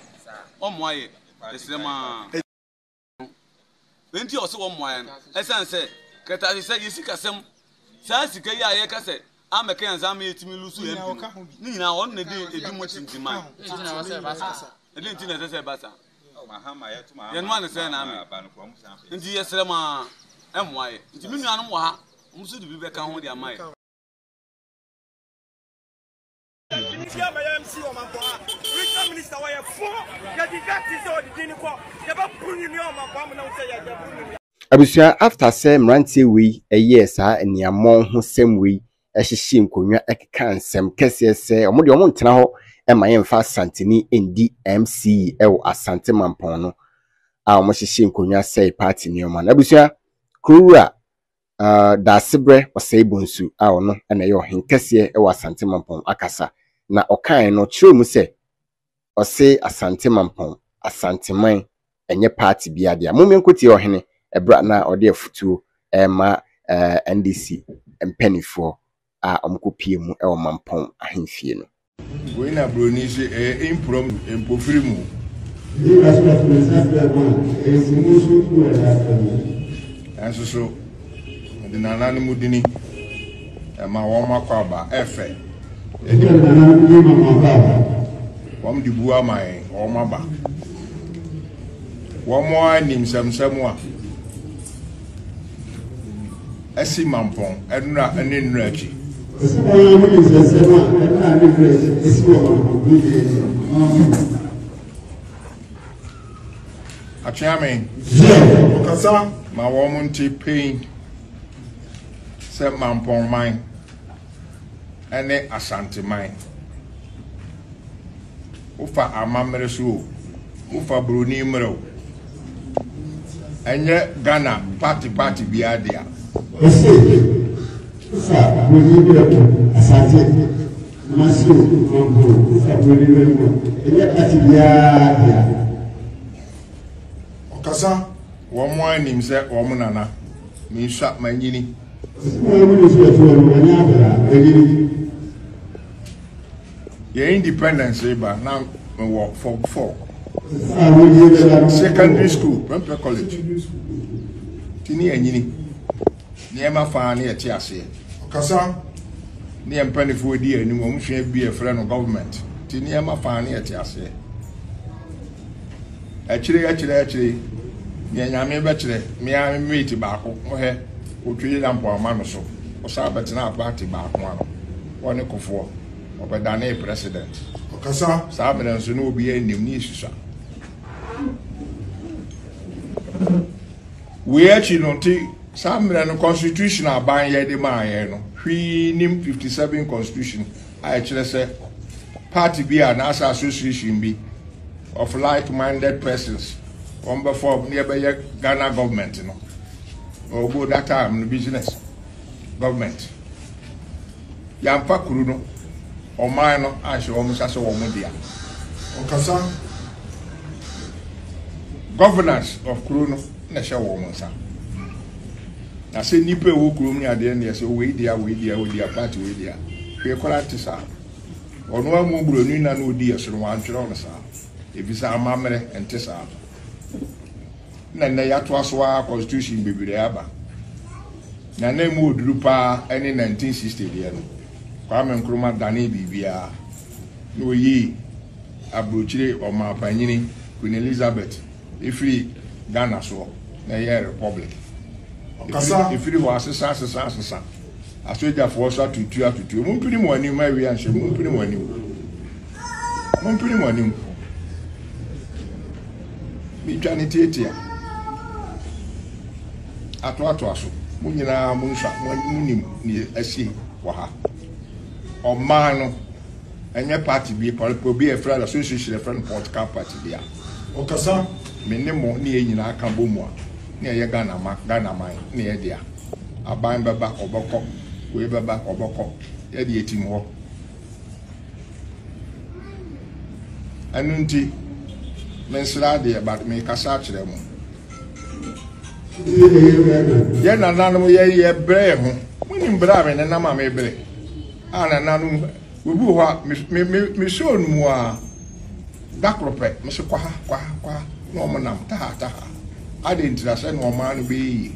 ɔmmoa yɛ yɛsrɛ mo ara. Nea enti a ɔse wɔmmoa yɛn no, ɛsiane sɛ kɛtɛasehyɛ sɛ yɛn sikasɛm, saa sika yi a yɛka sɛ ammɛka yɛn nsa ama yɛtumi lusu MP no, ne nyinaa ɔno na ɛde ɛdi mu tintiman. Ɛdeɛn nti na ɛsɛ sɛ ɛba saa? Yɛnoa ne sɛn na ame. Nti yɛsrɛ mo ara, ɛmmoa yɛn. Nti me nuanom wɔ ha, wɔn nso de bi bɛka ho de ama yɛn. Abusua after sɛ mmeranteɛ wei yɛɛ saa aniammɔn ho sɛm wei hyehyee nkonnwa kekaa nsɛm kɛseɛ sɛ wɔn deɛ wɔn ntena hɔ ma yɛmfa Asanteni ndi MC wɔ Asante Mampɔn no a wɔn hyehyee nkonnwa sɛe party nneɛma no. Abusua, Kurowura Uh, Daasebrɛ Ɔsɛe Bonsu a ɔno na ɛyɛ ɔhen kɛseɛ wɔ Asante Mampɔn akasa, na ɔkaeɛ no ɔkyerɛɛ mu sɛ ɔse Asante Mampɔn, Asanteman ɛnyɛ party biara dea. Mom yɛnkɔtie ɔhene ɛberɛ a na ɔde afutuo rema uh, NDC mpaninfoɔ a wɔkɔpie mu wɔ Mampɔn ahemfie no. Wei na buroni se ɛyɛ impromptu, mpofiri mu. Nanso so mede nananom dini ɛma wɔn akwaaba ɛfɛ. Wɔn de bu ama yɛn, wɔn aba. Wɔn ara nim nsɛmsɛm a asi Mampɔn nnora ne nnora akyi. Ɔsi wɔn ara nim nsɛmsɛm a nnora ne nnora akyi asi wɔ Mampɔn bere bi akyi. Atweame. Ɔkasa. Ma wɔn nte pain sɛ Mampɔn man. ne Asanteman. Wofa amammerɛ so o, wofa buroni mmerɛ o, ɛnyɛ Ghana party party biara dea. Ɔse wofa buroni mmerɛ o, Asante, Kumasi o, Mampo o, wofa buroni mmerɛ mu a, ɛnyɛ party biara dea. Ɔkasa, wɔn ara nim sɛ wɔn nana, mensua, manyini. Yɛn independence ba na mewɔ form 4 secondary school Prempeh College ti ne yɛnyini nneɛma faa ne yɛte aseɛ Ɔkasa. Ne yɛn mpanimfoɔ di anim wɔn sua bi yɛfrɛ no government ti nneɛma faa ne yɛte aseɛ. Akyire akyire akyire nea Nyame bɛkyerɛ me ara me mate baako mohɛ otwiri na mpo ama no so ɔsan bɛtenaa party baako ano ɔne Kofoɔ ɔbɛdanee president. Ɔkasa. Saa mmerɛ nso na obiara nnim ne yɛsusua. Wei akyi no nti saa mmerɛ no constitution aban yɛ de maa yɛn no hwee nim 57 constitution a ɛkyerɛ sɛ party bi a anaasɛ association bi of like minded persons wɔn bɛ form ne yɛbɛyɛ Ghana government no ɔbo that time no business government yɛamfa kuru no ɔman no anhyɛ wɔn nsa sɛ wɔn dea. Ɔkasa. Governance of kuro no na ɛhyɛ wɔn nsa. Na sɛ nnipa ɛwɔ kurom ne adeɛ ne ɛsɛ wei dea wei dea wei dea party wei dea hwee koraa nte saa. Ɔno amu buroni na na ɔdi yɛ so no wantwerɛ no saa. Ɛfiri sɛ amammerɛ nte saa. Na nnɛ yɛatoa so ara constitution bebree aba. Na na emu oduru paa ne 1960 deɛ no. Kwame Nkrumah danee biribiara na oyii aburokyire ɔmanpanyini Queen Elizabeth firi Ghana soɔ na ɛyɛɛ republic. Ɔkasa. Ɛfiri hɔ asesa asesa asesa. Asogyafoɔ so atutu atutu. Mompini mo anim ma awia nhyɛ mompini mo anim. Mompini mo anim. Metwa ne tiatia. Atoatoa so. Mo nyinaa mo nsua mo nim nea asi wɔ ha. Ɔman no ɛnyɛ party bi obi a ɛfrɛ no association ɛfrɛ no political party bi a. Ɔkasa. Me ne mo ne yɛn nyinaa ka bɔ mu a ne ɛyɛ Ghana ma Ghana man ne yɛ dea. Aban bɛba ɔbɛkɔ wei bɛba ɔbɛkɔ yɛde yɛtim hɔ. Ɛno nti, mensrɛ adeɛ but mekasa akyerɛ mo. Yɛ nananom yɛ yɛ brɛ yɛ ho. Monim brɛ a me nenam a mebrɛ. A nananom obi wɔ hɔ a me me me show no mu a da koro pɛ me se kɔ ha kɔ ha kɔ ha na wɔn nam taha taha. Ade ntira sɛ na ɔman no bɛyɛ yie.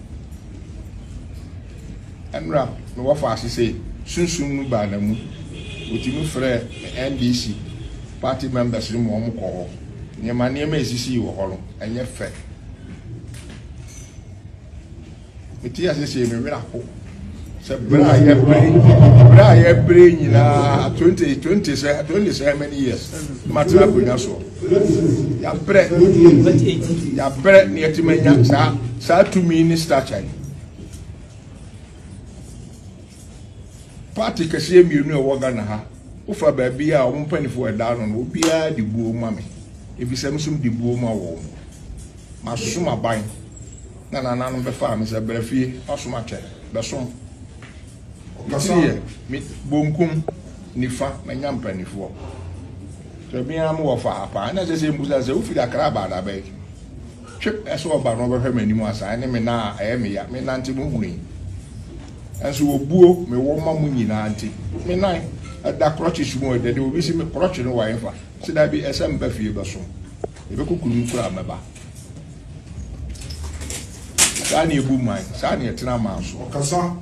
Ɛnora me wɔfa ase sɛ sunsum no baa na mu. Wɔtumi frɛɛ me NDC party members no ma wɔn kɔ hɔ. Nneɛma nneɛma a esisii wɔ hɔ no, ɛnyɛ fɛ. Mete ase sɛ me werɛ aho sɛ berɛ a yɛbrɛ berɛ a yɛbrɛ nyinaa 20 20 sɛ 20 sɛ many years matena akonnwa soɔ yɛabrɛ yɛabrɛ ne yɛtumi anya saa saa tumi ne stature yi. Party kɛseɛ mmienu a ɛwɔ Ghana ha, wofa baabi a wɔn mpanimfoɔ ɛda ano no, obiara de buo ma me, efisɛ me nso de buo ma wɔn. Masom aban na nananom bɛfaa me sɛ brɛ fie, masom akyɛ, bɛsom. Ɔkasa yɛ me bonkum nifa manya mpanimfoɔ. Sɛ me ara mewɔ fa ha paa, na ɛsɛ sɛ mbusa sɛ wofiri Accra aba adabɛn? Twep ɛsɛ ɔba na ɔbɛhwɛ m'anim asa ɛne me nan a ɛyɛ me ya, me nante mo hunu yi. Nso obuo me wɔ ma mo nyinaa nti, me nan ɛda crutches mu ɛdɛ de obi si me crutch no wɔ ɛnfa, sɛ dabi ɛsɛ mba fie bɛso, ɛbɛkɔ kurom koraa mɛba. Saa na ebu man, saa na ɛtena man so. Ɔkasa.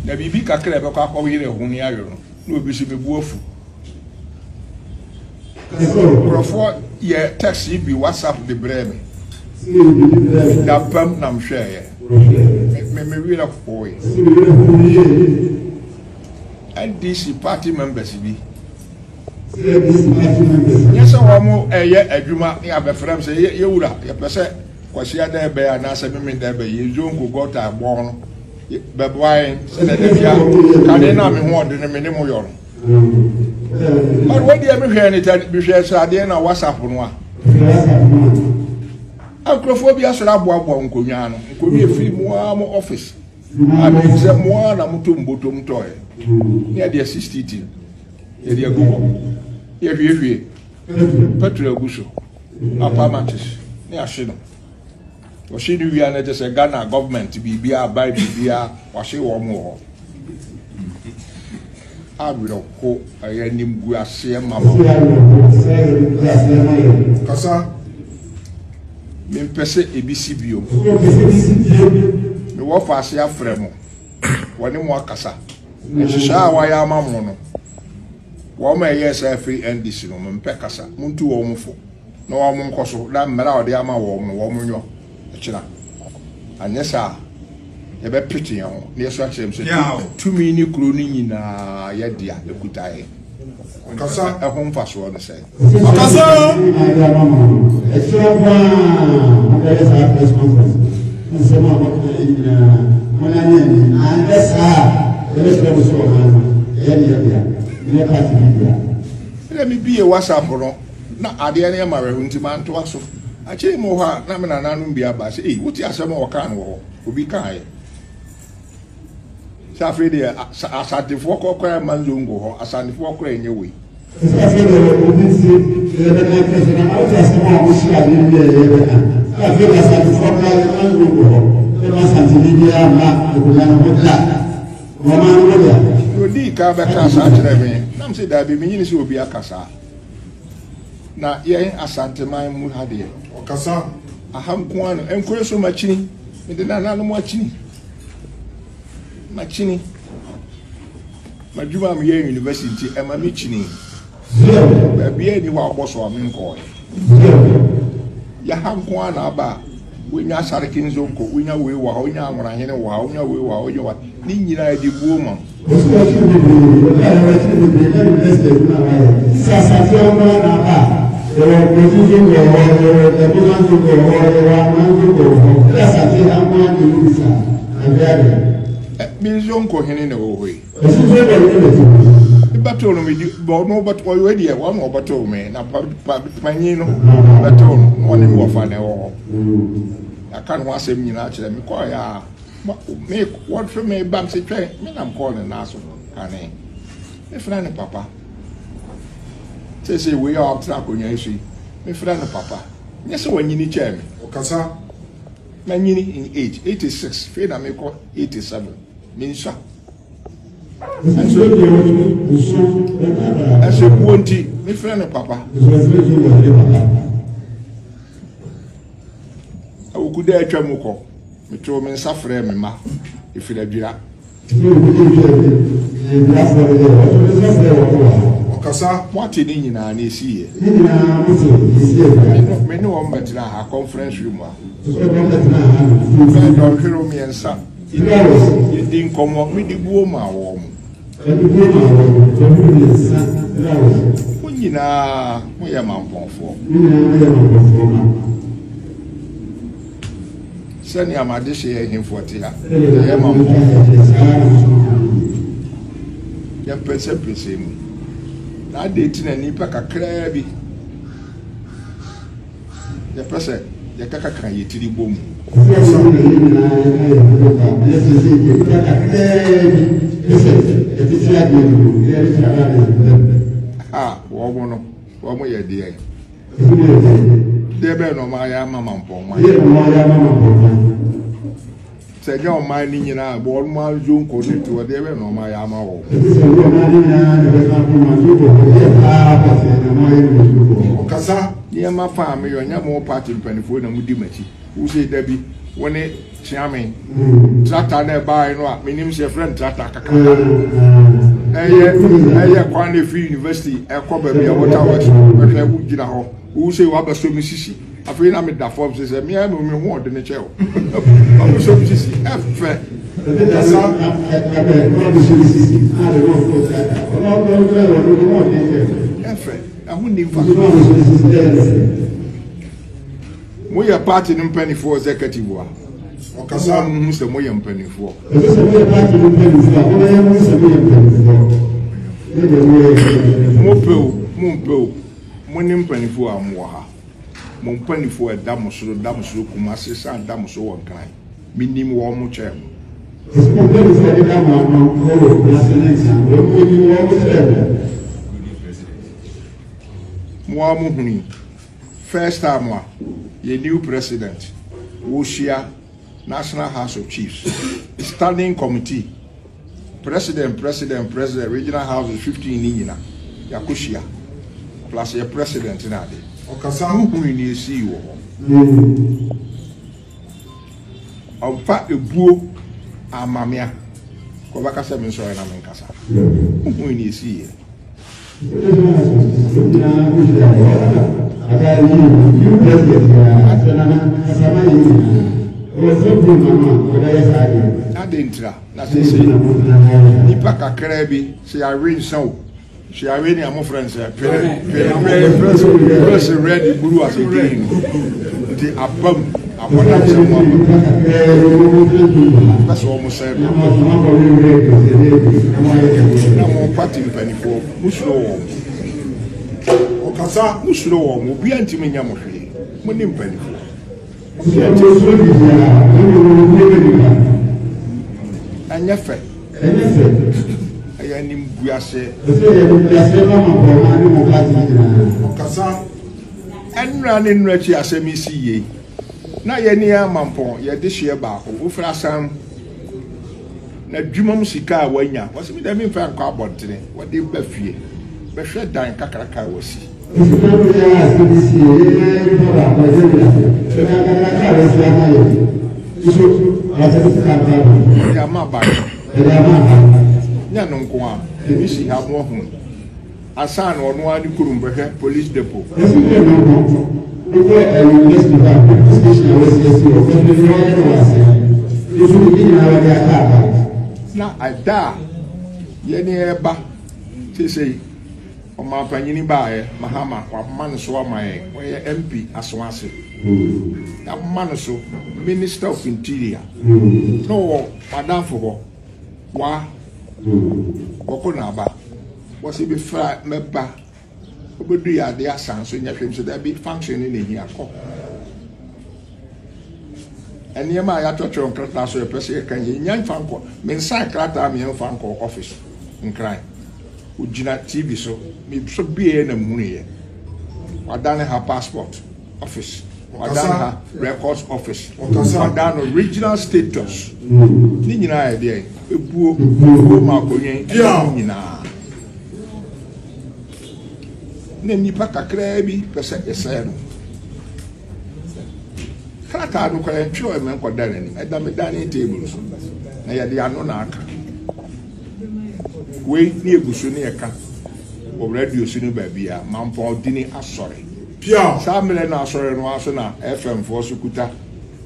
Na biribi kakra ɛbɛkɔ akɔyere ho ne ayɔ no, na obi si me bu afu. Nkurɔfoɔ yɛ text yi bi WhatsApp de brɛɛ me. Da pam na mehwɛeɛ. Me me werɛ hoeɛ. NDC party members bi. Nyɛ sɛ wɔn ɛyɛ adwuma ne abɛfrɛ m sɛ yɛwura yɛpɛ sɛ Kwasi ada ɛbɛyɛ anaasɛ Memenda ɛbɛyɛ zonko gɔta ɛbɔn no bɛboa yɛn sɛdeɛ da bia kane no a me ho ɔde no me ne mo yɔ no. But what deɛ mehwɛ ne tɛ mehwɛ sradeɛ na WhatsApp no a. Nkurɔfoɔ bi asɔre aboaboa nkonnwa ano nkonnwa efiri mu ara mo office a menim sɛ mo ara na moto mbotom tɔɛ ne yɛde asi street yɛde agu hɔ yɛhwiehwie petrol agu so apa matches ne ahye no. Wɔhye no wie a na kyerɛ sɛ Ghana government biribiara aban biribiara wɔahye wɔn wɔ hɔ. Awerɛho ɛyɛ animguaseɛ ma ma. Kasa. Mempɛ sɛ ebi si bio. Mewɔ faase afrɛ mo. Wɔne mo akasa. Nhyehyɛe a wɔayɛ ama mo no, wɔn a ɛyɛɛ saa firi NDC no, mempɛ kasa. Montu wɔn fo. na wɔn nkɔ so na mmara a ɔde ama wɔn no wɔn nyɔ ɛkyena. Anyɛ saa a, yɛbɛpete yɛn ho na yɛso akyerɛ mu sɛ tumi ne kuro no nyinaa yɛ dea ɛkuta yɛn. Ɔkasa ɛho mfasoɔ no sɛn? Ɔkasa. Ɛkyerɛ nko ara mobɛyɛ saa press conference nsɛm a wɔka yi nyinaa mo na nyɛ ni anyɛ saa a yɛbɛkyerɛ mo so ɔman no ɛyɛ ne yɛ dea nyɛ party bi dea. Ɛna mebie WhatsApp no na adeɛ no yɛ ma awerɛho nti mantoa so. Akyire mu hɔ a na me nananom bi aba sɛ ei wote asɛm a wɔkaa no wɔ hɔ obi kaeɛ sɛ afei deɛ asantefoɔ kɔkora mma nzongo hɔ asantefoɔ kora ɛnyɛ wei. Sɛ afei deɛ obi ti yɛbɛka kyerɛ sɛ na wote asɛm a wɔhyia adeɛ bi a yɛbɛka sɛ afei deɛ asantefoɔ kora yɛma nzongo hɔ yɛma asanteni biara mma akonnwa no ho da wɔma no ho da. Odii kan bɛka saa kyerɛ me nam sɛ daabi menyini sɛ obi aka saa. Na yɛn Asanteman mu ha deɛ. Ɔkasa. Aha nko ara no. Nkure so makyini. Mede nananom akyini. Makyini. M'adwuma a meyɛ university nti ɛma me kyini. Baabi a ni hɔ abɔ so a menkɔɛ. Yɛha nko ara na aba a wonya Asareke Nzonko, wonya wei wɔ ha, wonya Anworahene wɔ ha, wonya wei wɔ ha, wonya wɔ ha. Ne nyinaa yɛde buo ma. Wɔsi wɔakyiri bebree, wɔkaa yɛ wɔakyiri bebree na university adwuma a wɔayɛ. Sisi Asante hɔ koraa na aba a, yɛwɔ Nkozi Zongo wɔ hɔ, yɛwɔ Daboma Zongo wɔ hɔ, yɛwɔ Anwa Zongo wɔ hɔ. Ɛna Asante ha nko ara na ɛmu bi saa, Anhwea deɛ. Ɛ, me Zongo hene na ɛwɔ hɔ yi. Wɔsi Zongo hene na ɛte hɔ yi. Mebɛtoo no, medi, ɔno ɔbɛto, ɔyɛ deɛ, ɔno ɔbɛtoo me, na pa, pa, panyin no bɛtoo no, na ɔne me wɔfa na ɛwɔ hɔ. Yɛaka ne ho asɛm nyinaa kyerɛ me, kɔɔ yɛ a. Me wɔhwɛ me ba me sɛ twɛn me nam kɔɔ ne nan so kane mefrɛ no papa sɛsɛ wei a ɔtena akonnwa yi so yi mefrɛ no papa nyɛ sɛ wanyini kyɛɛ me ɔkasa manyini in age 86 fei na mekɔ 87 mensua ɛsɛ buo nti mefrɛ no papa Awukuda a atwa mu kɔ, metoo me nsa frɛɛ me mma, ɛfiri Adwira. Ɔkasa. Moate ne nyinaa na ɛsiiɛ. Me ne wɔn bɛtenaa ha, conference room ha. Bɛyɛ dɔnhwerew mmiɛnsa. Yɛdi nkɔmmɔ, mede buo maa wɔn. Mo nyinaa moyɛ mampɔnfoɔ. Sɛnea m'adehyeɛ ahemfo te ha, yɛyɛ mampɔnfoɔ. Yɛmpɛnsɛmpɛnsɛn mu. Na adɛn nti na nnipa kakraa bi Yɛpɛ sɛ yɛkakaka yɛn tiri bɔ mu. A wɔn no, wɔn yɛ deɛ. Deɛ bɛn na wɔn ayɛ ama mampɔnman. Sɛ ɛnyɛ ɔman no nyinaa bɔ wɔn ma zonko ne toɔ deɛ bɛn na wɔn ayɛ ama wɔn. Ɔkasa. Nneɛma fa a meyɔ nyɛ mo party mpanimfoɔ na modi m'akyi. Wose da bi wo ne Kyeame tractor na ɛbaeɛ no a menim sɛ yɛfrɛ no tractor kakraka. Ɛyɛ ɛyɛ kwan na ɛfiri university ɛkɔ baabi a water works bɛhwɛ wogyina hɔ. Wo sɛ wabɛsɔ me sisi. Afei na meda fam sɛ sɛ mea me ho ɔde ne kyɛ o. Wabɛsɔ me sisi ɛfɛ. Ɛfɛ ɛho nni mfa. Moyɛ party no mpanimfoɔ executive a. Ɔkasa mo hu sɛ moyɛ mpanimfoɔ. Mopɛ o, mompɛ o. Mo ne mpaninfoɔ a mo wɔ ha, mo mpaninfoɔ a ɛda mo soro, da mo soro Kumasi san da mo so wɔ Nkran, me nim wɔn mo kyɛn mo. Ɛsɛ mo mpaninfoɔ a ɛda mo ano wɔ Kumasi ne Nkran, wɔn mo nim wɔn mo kyɛn mo. Mo ara mo huni, first time a yɛ new president wɔhyia National House of Chiefs standing committee president president president regional houses 15 ni nyina yɛakɔhyia plus yɛ president no ade Ɔkasa. Wohui nea esii wɔ hɔ. Ɔmfa ebuo amma me a, kɔbɛka sɛ mensɔre na menkasa. Wohui nea esiiɛ. Adɛn ntira na seesei nnipa kakraa bi sɛ yɛawe nsa o, sɛ yɛawe nea mofrɛ no sɛ pere pere pere pere red blue ase green no nti abam abɔnam sɛ mo aba pɛ sɛ wɔn sɛ no na mo party mpanimfoɔ musuro wɔn ɔkasa musuro wɔn obiara ntumi nyɛ mo hwee mo ne mpanimfoɔ. Ɛnyɛ fɛ. Ɛyɛ animguaseɛ. Ɔkasa. Ɛnnora ne nnora akyi asɛm yi si yie. Na yɛne amampɔn yɛde hyeɛ baako. Wofiri asan na adwuma mu sika a wanya. Wɔsi mi dɛ mi nfa nkɔ abɔntene. Wɔde ba fie. Bɛhwɛ dan kakraka a wɔsi. Ɛde ama aban. Nyɛ no nko a, ebi si ha mo ahunu. Ansa na ɔno ara ne kurom bɛhwɛ police depot. Na ɛda a yɛne ɛba seesei. Ɔmanpanyini baeɛ, Mahama, wama no so ama yɛn, ɔyɛ MP Asoase, yɛama no so Minister of Interior, na ɔwɔ madamfo hɔ, wa, wɔkɔ na aba, wɔsi bi fra mɛba, obedu yɛ ade asan so nyɛ hwɛ sɛ dabi function ne na ehia kɔ. Nneɛma a yɛatwerɛtwerɛ nkrataa so yɛpɛ sɛ yɛka yɛn nya nfa nkɔ, me nsa nkrataa mmiɛnfa nkɔ office nkran. Ogyina TV so, me so bieɛ na mehunuiɛ. Wadane ha passport office, wadane ha records office, wadane no regional status. Ne nyinaa yɛ deɛ ebuo, ebuo ma akonnwa yi ɛna mu nyinaa. Na nnipa kakraa bi pɛ sɛ yɛsɛe no. Krataa no koraa yɛntwerɛ ɛmɛ nkɔda n'anim, ɛda me dining table so na yɛde ano na aka. Wei ne egu so ne yɛka wɔ radio so ne baabi a Mampɔn dini asɔre. Saa mmerɛ no asɔre no ara so na FM foɔ so kuta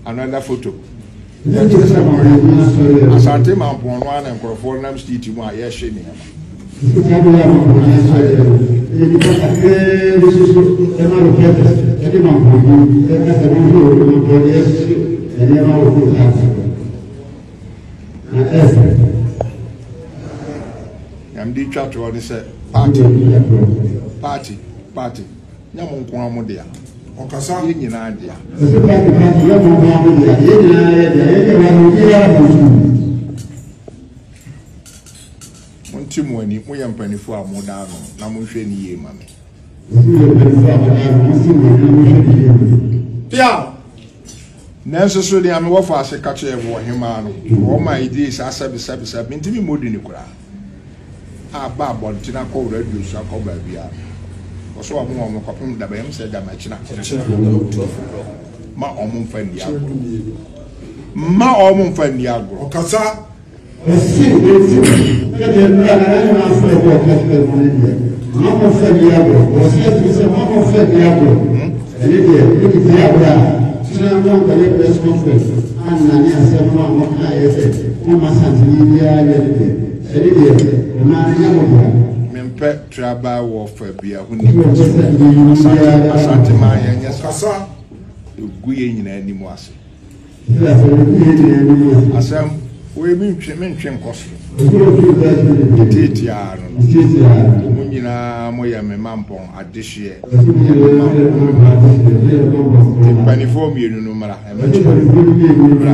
another photo. Yɛkyerɛ sɛ Asante Mampɔn no ara na nkurɔfoɔ nam street mu a yɛhye nneɛma. Nea mede retwa toɔ ne sɛ party party party nyɛ mo nko ara mo dea. Ɔkasa. Yɛn nyinaa dea. Ɛsɛ party party nyɛ mo nko ara mo dea. Yɛn nyinaa yɛ dea. Yɛn nyinaa obiara mo so. Monte mo ani, moyɛ mpanimfoɔ a moda ano na monhwɛ ne yie ma me. Moyɛ mpanimfoɔ a moda ano, monte mo ani na monhwɛ ne yie ma me. Pia! Nanso so nea me wɔfa ase ka kyerɛɛ wɔ ɔhemmaa no, wɔn a edii saa sɛbesɛbesɛ, mintumi mmɔ din koraa, a ba abɔnten akɔ radio so akɔ baabiara no, wɔsɛ wɔn wɔn kɔpem da bɛn sɛ gyama kyena ma wɔn mfa nni agorɔ ma wɔn mfa nni agorɔ. Ɔkasa. Ɔse enti sɛdeɛ mmerɛ a nana nyuma frɛ bɔ ɔka kyerɛ mo no deɛ ma mo fa nni agorɔ ɔse atumi sɛ ma mo fa nni agorɔ ɛne deɛ mode di agorɔ a kyena mo ankɔyɛ press conference annane asɛm no a mokaeɛ sɛ momma santene biara nyɛ no deɛ ɛne deɛ ɔman no nyɛ mo dea. Mempɛ tribal warfare bia ho ni Asante Asante man yɛnyɛ saa ɛgu yɛn nyinaa anim ase. Asɛm wei mentwe mentwe nkɔ soro. Titiaa no no. Mo nyinaa moyɛ me mampɔn adehyeɛ. Nti mpanimfoɔ mmienu no mmra ɛmɛkyɛ mmra.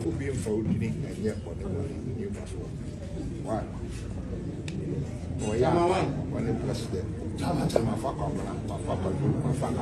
Obi mfa odini ɛnyɛ bɔne bɔne ne mfa so. Why? Ɔyɛ a ɔne president. Mafa kwamena, mafa kwadu, mafa.